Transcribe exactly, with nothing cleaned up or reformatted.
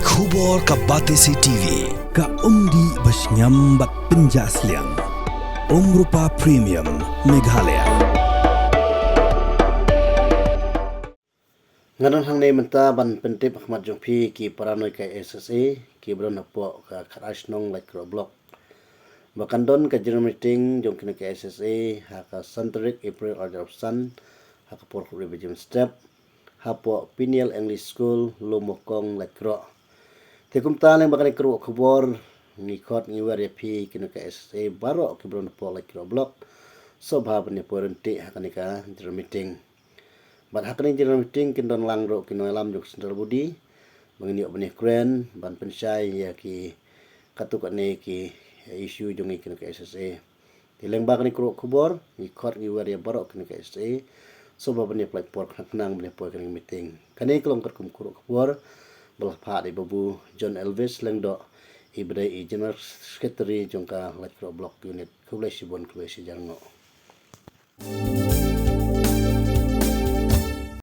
Khubor ka Batesi T V, ka umdih ba shngiam bad pynjah sliang. Umrupa Premium, Meghalaya. Nga don hangne mynta ban pyntip ha khmat jong phi ki para nongïalam ka S S A, ki ba don hapoh ka khatar shnong Laitkroh Block, ba kan don ka general meeting jong kine ka S S A ha ka san tarik April arhajar arphew san, ha ka por khatwei baje mynstep, hapoh Peniel English School, Lum Mokong, Laitkroh. Te kumta lyngba kane ka kyrwoh khubor, ngi khot ngi wer ïa phi kine ka S S A baroh ki ba don hapoh Laitkroh Block, sngewbha ban ïa poi ryntih ha kane ka general meeting. Bad ha kane ka general meeting kin don lang ruh ki nongïalam jong ka central body, ba ngin ïoh ban ïakren, ban pynshai ïa ki katto katne ki issue jong ngi kine ka S S A. Te lyngba kane ka kyrwoh khubor, ngi khot ngi wer ïa baroh kine ka S S A, sngewbha ban ïa pynlait por khnang khnang ban ïa poi kane ka meeting. Kane ka long katkum ka kyrwoh khubor ba la phah da i Babu John Elvis Lyngdoh, i ba dei i General Secretary jong ka Laitkroh Block Unit. Khublei shibun, khublei shihajar nguh.